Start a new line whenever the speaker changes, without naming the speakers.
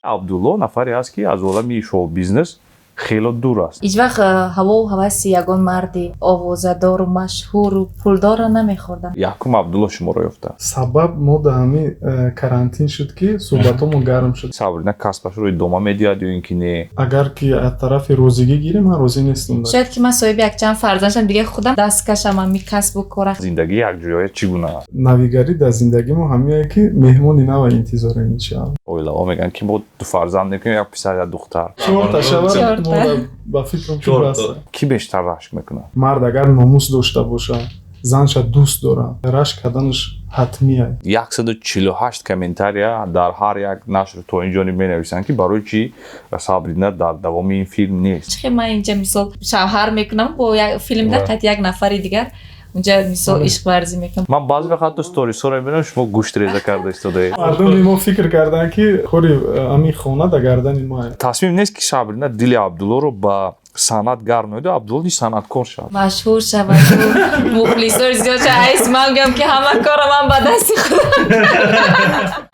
Абдулло нафаре аст, ки аз олами шоу-бизнес хело дур аст.
Ҳеҷ вақт ҳавову ҳаваси ягон марди овозадору машҳуру пулдорро намехӯрдам.
Якум Абдулло шуморо ёфта.
Сабаб мо дар ҳамин карантин шуд, ки суҳбатҳомо гарм шуд.
Сабрина касбашро идома медиҳад ё ин ки не?
Агар ки аз тарафи розигӣ гирем, ман розӣ нестам.
Шояд ки ман соҳиби якчанд фарзанд шам, дигар худам даст кашам ами касбу кора.
Зиндагӣ якҷоя чӣ гуна аст?
Навигарӣ дар зиндагӣ мо ҳамие, ки меҳмони нава интизорем, иншоалло.
Оилаҳо мегӯянд, ки мо ду фарзанд мекунем, як писар, як духтар.
Чорта шавад.
Чорта.
Мода ба фикрам, ки
Чорта.
бас.
Кӣ бештар рашк мекунад?
Мард агар номус дошта бошад, занша дӯст дорад, рашк карданаш ҳатмия.
148 комментария дар ҳар як нашр то ин ҷониб менависанд, ки барои чӣ Сабрина дар давоми ин филм нест.
Чӣ хел ман инҷа, мисол, шавҳар мекунам, бо як филмда қайд як нафари дигар унҷа, мисол, ишқварзӣ мекунам.
Ман баъзе вақт ҳатто сторисҳоро мебинам, шумо гӯшт реза карда истодаед.
Мардуми мо фикр карданд, ки кори ҳамин хона дар гардани мо.
Тасмим нест, ки Сабрина дили Абдуллоро ба санъат гарм намояду Абдулло низ санъаткор шавад?
Машҳур шаваду мухлисои зиёд шавад. Айс ман гӯям, ки ҳама кора ман ба дасти худам.